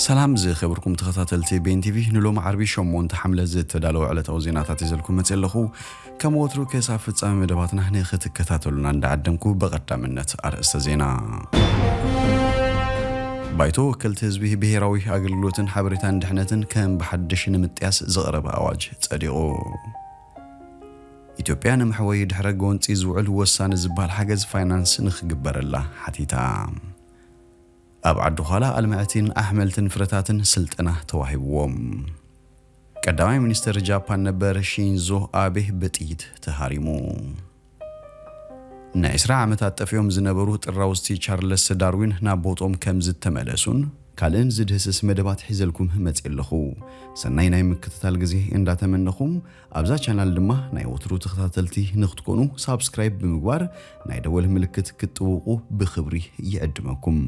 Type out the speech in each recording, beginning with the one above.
ሰላም ዝኸበርኩም ተኸታተልቲ ቤን ቲቪ፣ ንሎሚ ዓርቢ ሸሞንተ ሓምለ ዝተዳለወ ዕለታዊ ዜናታት ይዘልኩም መጽእ ኣለኹ። ከም ወትሩ ክሳብ ፍጻሜ መደባትና ንኽትከታተሉና እንዳዓደምኩ፣ በቐዳምነት ኣርእስተ ዜና። ባይቶ ወከልቲ ህዝቢ ብሄራዊ ኣገልግሎትን ሓበሬታን ድሕነትን ከም ብሓድሽ ንምጥያስ ዝቐረበ ኣዋጅ ጸዲቑ። ኢትዮጵያ ንምሕወይ ድሕረ ጎንጺ ዝውዕል ወሳኒ ዝበሃል ሓገዝ ፋይናንስ ንኽግበረላ ሓቲታ። ኣብ ዓዲ ዃላ ኣልምዕቲን ኣሕመልትን ፍረታትን ስልጠና ተዋሂብዎም። ቀዳማይ ሚኒስተር ጃፓን ነበር ሺንዞ ኣቤ ብጥይት ተሃሪሙ። ንዕስራ ዓመታት ጠፊኦም ዝነበሩ ጥራውዝቲ ቻርለስ ዳርዊን ናብ ቦትኦም ከም ዝተመለሱን ካልእን ዝድህስስ መደባት ሒዘልኩም መጽእ ኣለኹ። ሰናይ ናይ ምክትታል ግዜ እንዳተመነኹም፣ ኣብዛ ቻናል ድማ ናይ ወትሩ ተኸታተልቲ ንክትኮኑ ሳብስክራይብ ብምግባር ናይ ደወል ምልክት ክትጥውቑ ብኽብሪ ይዕድመኩም።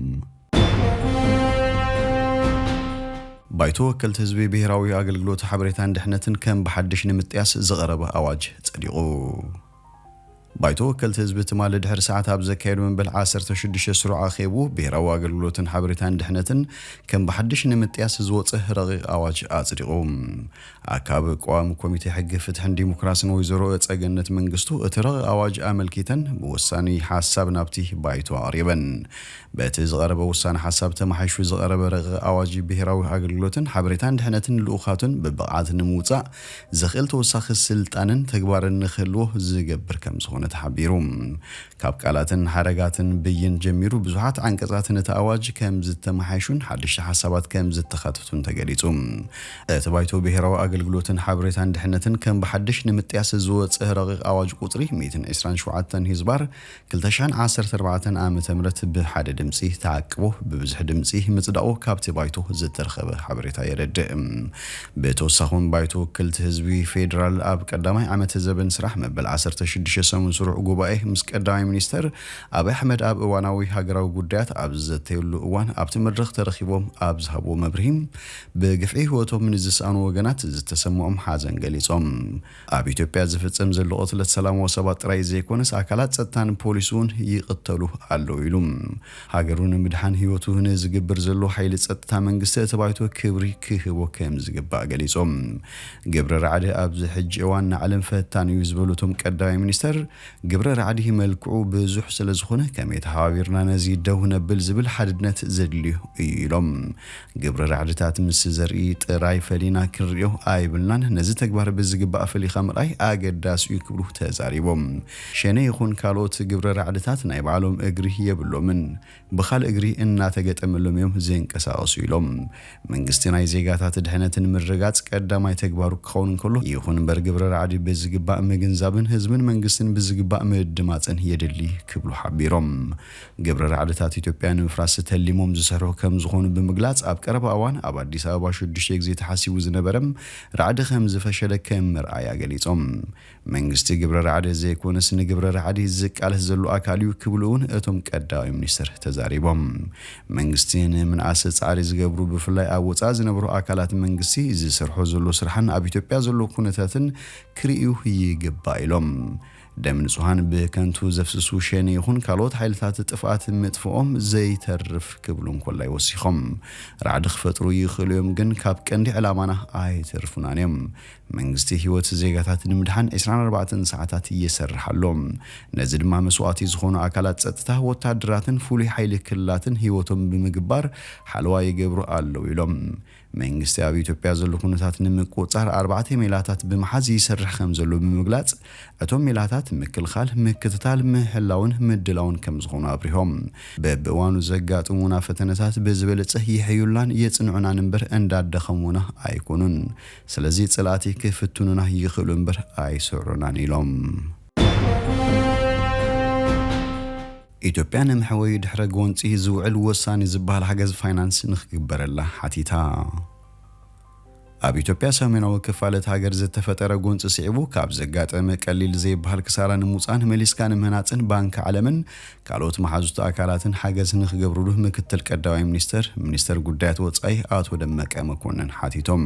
ባይቶ ወከልቲ ህዝቢ ብሄራዊ ኣገልግሎት ሓበሬታን ድሕነትን ከም ብሓድሽ ንምጥያስ ዝቐረበ ኣዋጅ ጸዲቑ። ባይቶ ወከልቲ ህዝቢ ትማሊ ድሕሪ ሰዓት ኣብ ዘካየዱ መበል ዓሰርተ ሽዱሽተ ስሩዕ ኣኼቡ፣ ብሄራዊ ኣገልግሎትን ሓበሬታን ድሕነትን ከም ብሓድሽ ንምጥያስ ዝወጸ ረቂቕ ኣዋጅ ኣጽዲቑ። ኣካብ ቀዋሚ ኮሚቴ ሕጊ፣ ፍትሕን ዲሞክራስን ወይዘሮ ጸገነት መንግስቱ እቲ ረቂቕ ኣዋጅ ኣመልኪተን ብውሳኔ ሓሳብ ናብቲ ባይቶ ኣቕሪበን። በቲ ዝቐረበ ውሳነ ሓሳብ ተማሓይሹ ዝቐረበ ረቂቕ ኣዋጅ ብሄራዊ ኣገልግሎትን ሓበሬታን ድሕነትን ልኡኻቱን ብብቕዓት ንምውጻእ ዘኽእል ተወሳኺ ስልጣንን ተግባርን ንክህልዎ ዝገብር ከም ዝኾነ ተሓቢሩ። ካብ ቃላትን ሓረጋትን ብይን ጀሚሩ ብዙሓት ዓንቀጻት ነቲ ኣዋጅ ከም ዝተመሓይሹን ሓደሽቲ ሓሳባት ከም ዝተኻተቱን ተገሊጹ። እቲ ባይቶ ብሄራዊ ኣገልግሎትን ሓበሬታን ድሕነትን ከም ብሓድሽ ንምጥያስ ዝወጽእ ረቂቕ ኣዋጅ ቁጽሪ ሚእትን ዕስራን ሸውዓተን ህዝባር ክልተ ሽሕን ዓሰርተ ኣርባዕተን ዓመተ ምህረት ብሓደ ድምጺ ተዓቅቦ ብብዝሒ ድምጺ ምጽዳቑ ካብቲ ባይቶ ዝተረኸበ ሓበሬታ የረድእ። ብተወሳኺ እውን ባይቶ ወከልቲ ህዝቢ ፌዴራል ኣብ ቀዳማይ ዓመተ ዘበን ስራሕ መበል ዓሰርተ ሽዱሽተ ሰሙን ስሩዕ ጉባኤ ምስ ቀዳማይ ሚኒስተር ኣብይ ኣሕመድ ኣብ እዋናዊ ሃገራዊ ጉዳያት ኣብ ዝዘተየሉ እዋን ኣብቲ መድረኽ ተረኺቦም ኣብ ዝሃብዎ መብርሂ ብግፍዒ ህይወቶም ንዝሰኣኑ ወገናት ዝተሰምዖም ሓዘን ገሊጾም። ኣብ ኢትዮጵያ ዝፍጸም ዘሎ ቅትለት ሰላማዊ ሰባት ጥራይ ዘይኮነስ ኣካላት ጸጥታን ፖሊስ እውን ይቕተሉ ኣለዉ ኢሉ። ሃገሩ ንምድሓን ህይወቱ ንዝግብር ዘሎ ሓይሊ ጸጥታ መንግስቲ እቲ ባይቶ ክብሪ ክህቦ ከም ዝግባእ ገሊጾም። ግብረ ራዕዲ ኣብዚ ሕጂ እዋን ንዓለም ፈታኒ እዩ ዝበሉ እቶም ቀዳማይ ሚኒስተር፣ ግብረ ራዕዲ መልክዑ ብዙሕ ስለ ዝኾነ ከመይ ተሓባቢርና ነዚ ደው ነብል ዝብል ሓድነት ዘድልዩ እዩ ኢሎም። ግብረ ራዕድታት ምስ ዘርኢ ጥራይ ፈሊና ክንሪኦ ኣይብልናን። ነዚ ተግባር ብዝግባእ ፈሊኻ ምርኣይ ኣገዳሲ እዩ ክብሉ ተዛሪቦም። ሸኔ ይኹን ካልኦት ግብረ ራዕድታት ናይ ባዕሎም እግሪ የብሎምን። ብኻልእ እግሪ እናተገጠመሎም እዮም ዝንቀሳቐሱ ኢሎም። መንግስቲ ናይ ዜጋታት ድሕነትን ምርጋጽ ቀዳማይ ተግባሩ ክኸውን እንከሎ፣ ይኹን እምበር ግብረ ራዕዲ ብዝግባእ ምግንዛብን ህዝብን መንግስትን ብዝግባእ ምድማጽን የድሊ ክብሉ ሓቢሮም። ግብረ ራዕድታት ኢትዮጵያ ንምፍራስ ተሊሞም ዝሰርሑ ከም ዝኾኑ ብምግላጽ፣ ኣብ ቀረባ እዋን ኣብ ኣዲስ ኣበባ ሽዱሽተ ግዜ ተሓሲቡ ዝነበረ ራዕዲ ከም ዝፈሸለ ከም መርኣያ ገሊጾም። መንግስቲ ግብረ ራዕዲ ዘይኮነስ ንግብረ ራዕዲ ዝቃለስ ዘሎ ኣካል እዩ ክብሉ እውን እቶም ቀዳማይ ሚኒስትር ተዛሪቦም። መንግስቲ ንምንኣስ ጻዕሪ ዝገብሩ ብፍላይ ኣብ ወጻኢ ዝነብሩ ኣካላት መንግስቲ ዝሰርሖ ዘሎ ስራሕን ኣብ ኢትዮጵያ ዘሎ ኩነታትን ክርእዩ ይግባእ ኢሎም። ደም ንጹሃን ብከንቱ ዘፍስሱ ሸኔ ይኹን ካልኦት ሓይልታት ጥፍኣት ምጥፍኦም ዘይተርፍ ክብሉ እንኮላይ ወሲኾም። ራዕዲ ክፈጥሩ ይኽእሉ እዮም፣ ግን ካብ ቀንዲ ዕላማና ኣይተርፉናን እዮም። መንግስቲ ህይወት ዜጋታት ንምድሓን ዕስራን ኣርባዕተን ሰዓታት ይሰርሕ ኣሎ። ነዚ ድማ መስዋእቲ ዝኾኑ ኣካላት ጸጥታ፣ ወታደራትን ፍሉይ ሓይሊ ክልላትን ህይወቶም ብምግባር ሓለዋ ይገብሩ ኣለዉ ኢሎም። መንግስቲ ኣብ ኢትዮጵያ ዘሎ ኩነታት ንምቁጽጻር ኣርባዕተ ሜላታት ብምሓዝ ይሰርሕ ከም ዘሎ ብምግላጽ፣ እቶም ሜላታት ምክልኻል፣ ምክትታል፣ ምሕላውን ምድላውን ከም ዝኾኑ ኣብሪሆም። በብእዋኑ ዘጋጥሙና ፈተነታት ብዝበለጸ ይሕዩላን የጽንዑናን እምበር እንዳደኸሙና ኣይኮኑን። ስለዚ ጸላእቲ ክፍትኑና ይኽእሉ እምበር ኣይስዕሩናን ኢሎም። ኢትዮጵያ ንምሕወዩ ድሕረ ጎንጺ ዝውዕል ወሳኒ ዝበሃል ሓገዝ ፋይናንስ ንኽግበረላ ሓቲታ። ኣብ ኢትዮጵያ ሰሜናዊ ክፋል እቲ ሃገር ዝተፈጠረ ጎንፂ ስዒቡ ካብ ዘጋጠመ ቀሊል ዘይበሃል ክሳራ ንምውፃእን መሊስካ ንምህናፅን ባንኪ ዓለምን ካልኦት መሓዙት ኣካላትን ሓገዝ ንክገብርሉ ምክትል ቀዳማይ ሚኒስተር፣ ሚኒስተር ጉዳያት ወፃኢ ኣቶ ደመቀ መኮንን ሓቲቶም።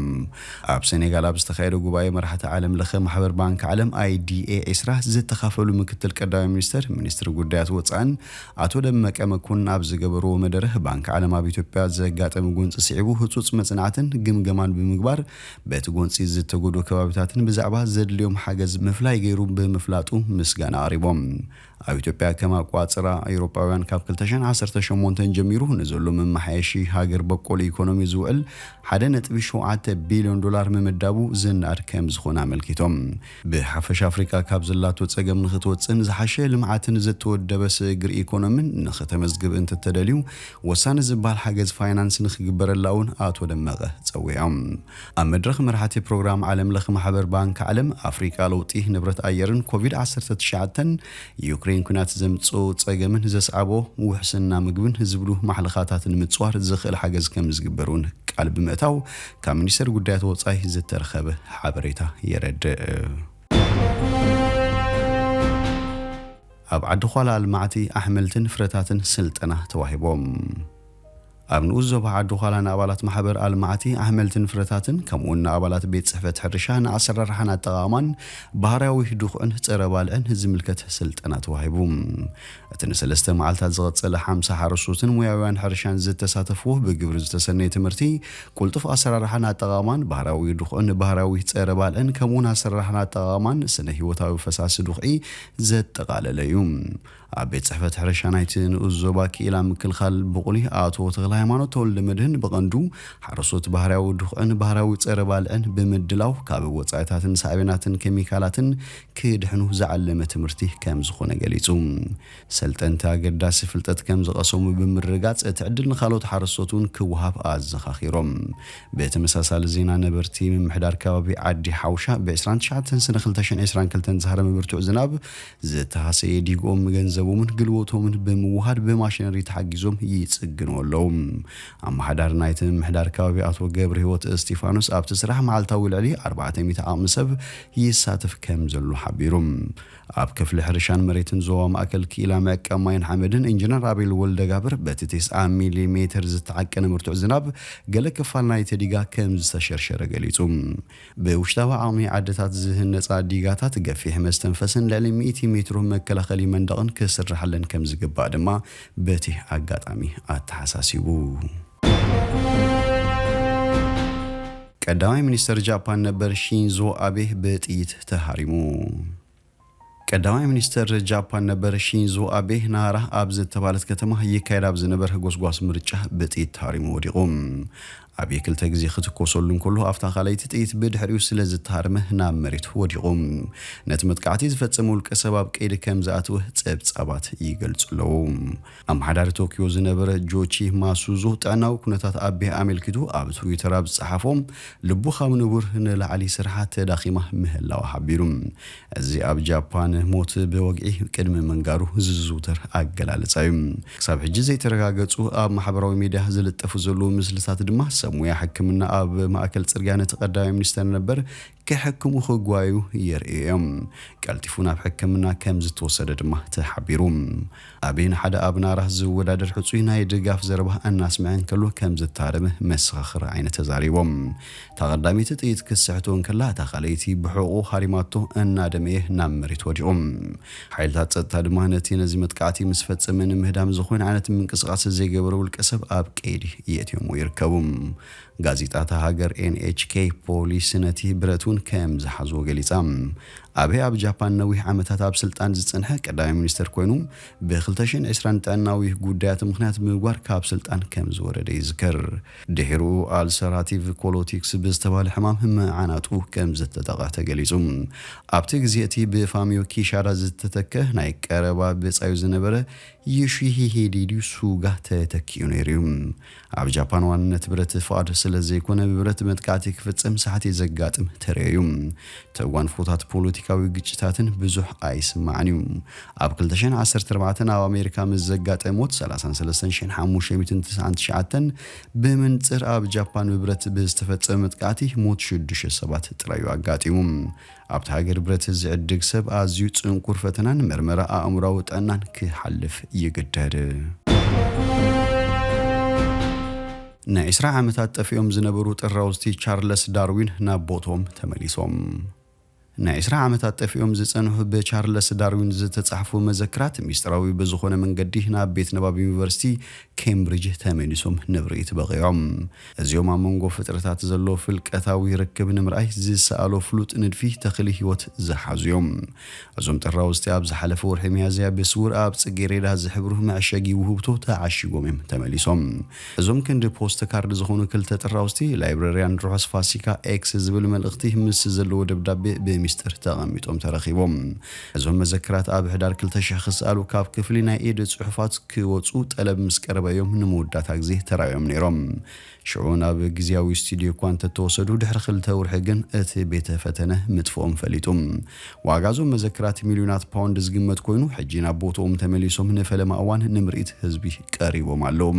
ኣብ ሴኔጋል ኣብ ዝተኻየደ ጉባኤ መራሕቲ ዓለም ለኸ ማሕበር ባንኪ ዓለም፣ ኣይ ዲ ኤ ዒስራ፣ ዝተኻፈሉ ምክትል ቀዳማይ ሚኒስተር፣ ሚኒስትር ጉዳያት ወፃእን ኣቶ ደመቀ መኮንን ኣብ ዝገበርዎ መደረ፣ ባንኪ ዓለም ኣብ ኢትዮጵያ ዘጋጠመ ጎንፂ ስዒቡ ህፁፅ መፅናዕትን ግምገማን ብምግባር፣ በቲ ጎንፂ ዝተጎድኡ ከባቢታትን ብዛዕባ ዘድልዮም ሓገዝ ምፍላይ ገይሩ ብምፍላጡ ምስጋና ኣቕሪቦም። ኣብ ኢትዮጵያ ከም ኣቋፅራ ኤውሮጳውያን ካብ ክልተ ሽሕን ዓሰርተ ሸሞንተን ጀሚሩ ንዘሎ መመሓየሺ ሃገር በቆል ኢኮኖሚ ዝውዕል ሓደ ነጥቢ ሸውዓተ ቢልዮን ዶላር ምምዳቡ ዝነኣድ ከም ዝኾነ ኣመልኪቶም። ብሓፈሻ ኣፍሪቃ ካብ ዘላቶ ጸገም ንኽትወጽእን ዝሓሸ ልምዓትን ዝተወደበ ስእግር ኢኮኖሚን ንኽተመዝግብ እንትተደልዩ ወሳኒ ዝበሃል ሓገዝ ፋይናንስ ንኽግበረላ እውን ኣቶ ደመቀ ጸዊዖም። ኣብ መድረኽ መራሕቲ ፕሮግራም ዓለም ለኸ ማሕበር ባንክ ዓለም፣ ኣፍሪቃ ለውጢ ንብረት ኣየርን ኮቪድ ዓሰርተ ትሽዓተን ዩክሬን ኲናት ዘምጽኦ ጸገምን ዘስዓቦ ውሕስና ምግብን ዝብሉ ማሕለኻታት ንምጽዋር ዝኽእል ሓገዝ ከም ዝግበር እውን ቃል ብምእታው ካብ ሚኒስቴር ጉዳያት ወጻኢ ዝተረኸበ ሓበሬታ የረድእ። ኣብ ዓዲ ዃላ ኣልማዕቲ ኣሕምልትን ፍረታትን ስልጠና ተዋሂቦም። ኣብ ንኡስ ዞባ ዓዲ ዃላ ንኣባላት ማሕበር ኣልማዕቲ ኣሕምልትን ፍረታትን ከምኡውን ንኣባላት ቤት ጽሕፈት ሕርሻ ንኣሰራርሓን ኣጠቓቕማን ባህርያዊ ድኹዕን ጸረ ባልዕን ዝምልከት ስልጠና ተዋሂቡ። እቲ ንሰለስተ መዓልታት ዝቐጸለ ሓምሳ ሓረስቶትን ሞያውያን ሕርሻን ዝተሳተፍዎ ብግብሪ ዝተሰነየ ትምህርቲ፣ ቅልጡፍ ኣሰራርሓን ኣጠቓቕማን ባህርያዊ ድኹዕን ባህርያዊ ጸረ ባልዕን ከምኡውን ኣሰራርሓን ኣጠቓቕማን ስነ ህይወታዊ ፈሳሲ ድኹዒ ዘጠቓለለ እዩ። ኣብ ቤት ጽሕፈት ሕርሻ ናይቲ ንኡስ ዞባ ክኢላ ምክልኻል ብቑሊ ኣቶ ተኽለ ሃይማኖት ተወልደ መድህን ብቐንዱ ሓረስቶት ባህርያዊ ድኹዕን ባህርያዊ ጸረ ባልዕን ብምድላው ካብ ወጻኢታትን ሳዕቤናትን ኬሚካላትን ክድሕኑ ዝዓለመ ትምህርቲ ከም ዝኾነ ገሊጹ። ሰልጠንቲ ኣገዳሲ ፍልጠት ከም ዝቐሰሙ ብምርጋጽ እቲ ዕድል ንኻልኦት ሓረስቶት እውን ክወሃብ ኣዘኻኺሮም። ብተመሳሳሊ ዜና ነበርቲ ምምሕዳር ከባቢ ዓዲ ሓውሻ ብ ዕስራን ትሽዓተን ሰነ ክልተ ሽሕን ዕስራን ክልተን ዝሃረመ ብርቱዕ ዝናብ ዝተሃሰየ ዲግኦም ገንዘቦምን ግልቦቶምን ብምውሃድ ብማሽነሪ ተሓጊዞም ይጽግኑ ኣለዉ። ኣመሓዳሪ ናይቲ ምምሕዳር ከባቢ ኣቶ ገብረ ህይወት እስጢፋኖስ ኣብቲ ስራሕ መዓልታዊ ልዕሊ ኣርባዕተ ሚእቲ ዓቕሚ ሰብ ይሳተፍ ከም ዘሎ ሓቢሩ። ኣብ ክፍሊ ሕርሻን መሬትን ዞባ ማእከል ክኢላ ምዕቃብ ማይን ሓመድን ኢንጂነር ኣቤል ወልደጋብር በቲ ተስዓ ሚሊ ሜትር ዝተዓቀነ ብርቱዕ ዝናብ ገለ ክፋል ናይቲ ዲጋ ከም ዝተሸርሸረ ገሊጹ። ብውሽጣዊ ዓቕሚ ዓድታት ዝህነጻ ዲጋታት ገፊሕ መስተንፈስን ልዕሊ ሚእቲ ሜትሮ መከላኸሊ መንደቕን ክስርሓለን ከም ዝግባእ ድማ በቲ ኣጋጣሚ ኣተሓሳሲቡ። ቀዳማይ ሚኒስተር ጃፓን ነበር ሺንዞ ኣቤ ብጥይት ተሃሪሙ። ቀዳማይ ሚኒስተር ጃፓን ነበር ሺንዞ ኣቤ ናራ ኣብ ዝተባህለት ከተማ ይካየድ ኣብ ዝነበረ ጎስጓስ ምርጫ ብጥይት ተሃሪሙ ወዲቑ። ኣቤ ክልተ ግዜ ክትኮሰሉ እንከሎ ኣብታ ካልኣይቲ ጥይት ብድሕሪኡ ስለ ዝተሃርመ ናብ መሬት ወዲቑ። ነቲ መጥቃዕቲ ዝፈጸመ ውልቀ ሰብ ኣብ ቀይዲ ከም ዝኣተወ ጸብጻባት ይገልጹ ኣለዉ። ኣመሓዳሪ ቶኪዮ ዝነበረ ጆቺ ማሱዞ ጥዕናዊ ኩነታት ኣቤ ኣመልኪቱ ኣብ ትዊተር ኣብ ዝጸሓፎ፣ ልቡ ካብ ንቡር ንላዕሊ ስርሓ ተዳኺማ ምህላዋ ሓቢሩ። እዚ ኣብ ጃፓን ሞት ብወግዒ ቅድሚ ምንጋሩ ዝዝውተር ኣገላልጻ እዩ። ክሳብ ሕጂ ዘይተረጋገጹ ኣብ ማሕበራዊ ሚድያ ዝልጠፉ ዘለዉ ምስልታት ድማ ሰብ ሙያ ሕክምና ኣብ ማእከል ጽርግያ ነቲ ቀዳማይ ሚኒስተር ነበር ክሕክሙ ክጓዩ የርእዩ እዮም። ቀልጢፉ ናብ ሕክምና ከም ዝተወሰደ ድማ ተሓቢሩ። ኣቤ ንሓደ ኣብ ናራ ዝወዳደር ሕጹይ ናይ ድጋፍ ዘረባ እናስምዐ እንከሎ ከም ዝተሃረመ መሰኻኽር ዓይኒ ተዛሪቦም። እታ ቀዳመይቲ ጥይት ክስሕቶ እንከላ፣ እታ ካልኣይቲ ብሕቑኡ ሃሪማቶ እናደመየ ናብ መሬት ወዲቑ። ሓይልታት ጸጥታ ድማ ነቲ ነዚ መጥቃዕቲ ምስ ፈጸመ ንምህዳም ዝኾነ ዓይነት ምንቅስቓስ ዘይገበረ ውልቀ ሰብ ኣብ ቀይዲ የእትዮምዎ ይርከቡ። ጋዜጣ እታ ሃገር ኤን ኤች ኬ ፖሊስ ነቲ ብረት እውን ከም ዝሓዝዎ ገሊጻ። ኣቤ ኣብ ጃፓን ነዊሕ ዓመታት ኣብ ስልጣን ዝጸንሐ ቀዳማይ ሚኒስተር ኮይኑ፣ ብ ክልተ ሽሕን ዕስራን ጥዕናዊ ጉዳያት ምኽንያት ብምግባር ካብ ስልጣን ከም ዝወረደ ይዝከር። ድሒሩ ኣልሰራቲቭ ኮሎቲክስ ብዝተባህለ ሕማም መዓናጡ ከም ዝተጠቕዐ ተገሊጹ። ኣብቲ ግዜ እቲ ብፋሚዮ ኪሻዳ ዝተተከ ናይ ቀረባ ብጻዩ ዝነበረ ዮሺሂዴ ሱጋ ተተኪኡ ነይሩ እዩ። ኣብ ጃፓን ዋንነት ብረት ፍቓድ ስለ ዘይኮነ ብብረት መጥቃዕቲ ክፍጸም ሳሕቲ ዘጋጥም ተርእዮ እዩ። ተጓንፎታት ፖለቲካ ፖለቲካዊ ግጭታትን ብዙሕ ኣይስማዕን እዩ። ኣብ ክልተ ሽሕን ዓሰርተ ኣርባዕተን ኣብ ኣሜሪካ ምስ ዘጋጠመ ሞት ሰላሳን ሰለስተን ሽሕን ሓሙሽተ ሚእትን ትስዓን ትሽዓተን፣ ብምንጽር ኣብ ጃፓን ብብረት ብዝተፈጸመ መጥቃዕቲ ሞት ሽዱሽተ ሰባት ጥራይ እዩ ኣጋጢሙ። ኣብቲ ሃገር ብረት ዝዕድግ ሰብ ኣዝዩ ጽንኩር ፈተናን መርመራ ኣእምሮዊ ጥዕናን ክሓልፍ ይግደድ። ንዒስራ ዓመታት ጠፊኦም ዝነበሩ ጥራውዝቲ ቻርለስ ዳርዊን ናብ ቦትኦም ተመሊሶም። ንዒስራ ዓመታት ጠፊኦም ዝጸንሑ ብቻርለስ ዳርዊን ዝተጻሕፉ መዘክራት ሚስጥራዊ ብዝኾነ መንገዲ ናብ ቤት ንባብ ዩኒቨርሲቲ ኬምብሪጅ ተመሊሶም ንብርኢት በቒዖም። እዚኦም ኣብ መንጎ ፍጥረታት ዘሎ ፍልቀታዊ ርክብ ንምርኣይ ዝሰኣሎ ፍሉጥ ንድፊ ተኽሊ ህይወት ዝሓዙ እዮም። እዞም ጥራውዝቲ ኣብ ዝሓለፈ ወርሒ ሚያዝያ ብስውር ኣብ ጽጌሬዳ ዝሕብሩ መዐሸጊ ውህብቶ ተዓሺጎም እዮም ተመሊሶም። እዞም ክንዲ ፖስት ካርድ ዝኾኑ ክልተ ጥራውዝቲ ላይብረሪያን ርሑስ ፋሲካ ኤክስ ዝብል መልእኽቲ ምስ ዘለዎ ደብዳቤ ብሚስጥር ተቐሚጦም ተረኺቦም። እዞም መዘክራት ኣብ ሕዳር ክልተ ሽሕ ክስኣሉ ካብ ክፍሊ ናይ ኢድ ጽሑፋት ክወጹ ጠለብ ምስ ቀረበ እዮም ንመወዳእታ ግዜ ተራእዮም ነይሮም። ሽዑ ናብ ግዝያዊ ስቱድዮ እኳ እንተተወሰዱ፣ ድሕሪ ክልተ ወርሒ ግን እቲ ቤተ ፈተነ ምጥፍኦም ፈሊጡ። ዋጋ እዞም መዘክራት ሚልዮናት ፓውንድ ዝግመት ኮይኑ፣ ሕጂ ናብ ቦትኦም ተመሊሶም ንፈለማ እዋን ንምርኢት ህዝቢ ቀሪቦም ኣለዉ።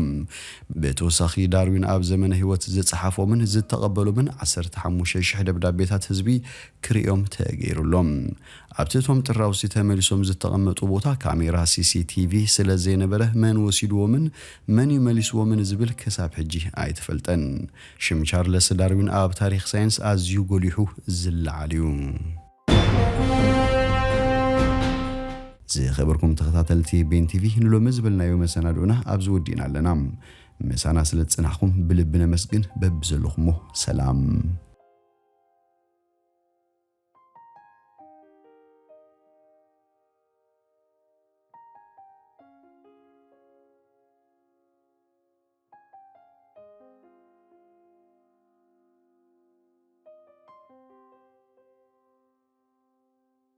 ብተወሳኺ ዳርዊን ኣብ ዘመነ ህይወት ዝጸሓፎምን ዝተቐበሎምን ዓሰርተ ሓሙሽተ ሽሕ ደብዳቤታት ህዝቢ ክርእዮም ተገይሩሎም። ኣብቲ እቶም ጥራውዝቲ ተመሊሶም ዝተቐመጡ ቦታ ካሜራ ሲሲቲቪ ስለ ዘይነበረ መን ወሲድዎምን መን እዩ መሊስዎምን ዝብል ክሳብ ሕጂ ኣይተፈልጠን። ሽም ቻርለስ ዳርዊን ኣብ ታሪኽ ሳይንስ ኣዝዩ ጎሊሑ ዝለዓል እዩ። ዝኸበርኩም ተኸታተልቲ ቤን ቲቪ፣ ንሎሚ ዝበልናዮ መሰናድኦና ኣብዚ ወዲእና ኣለና። ምሳና ስለ ዝጸናሕኩም ብልቢ ነመስግን። በብዘለኹሞ ሰላም።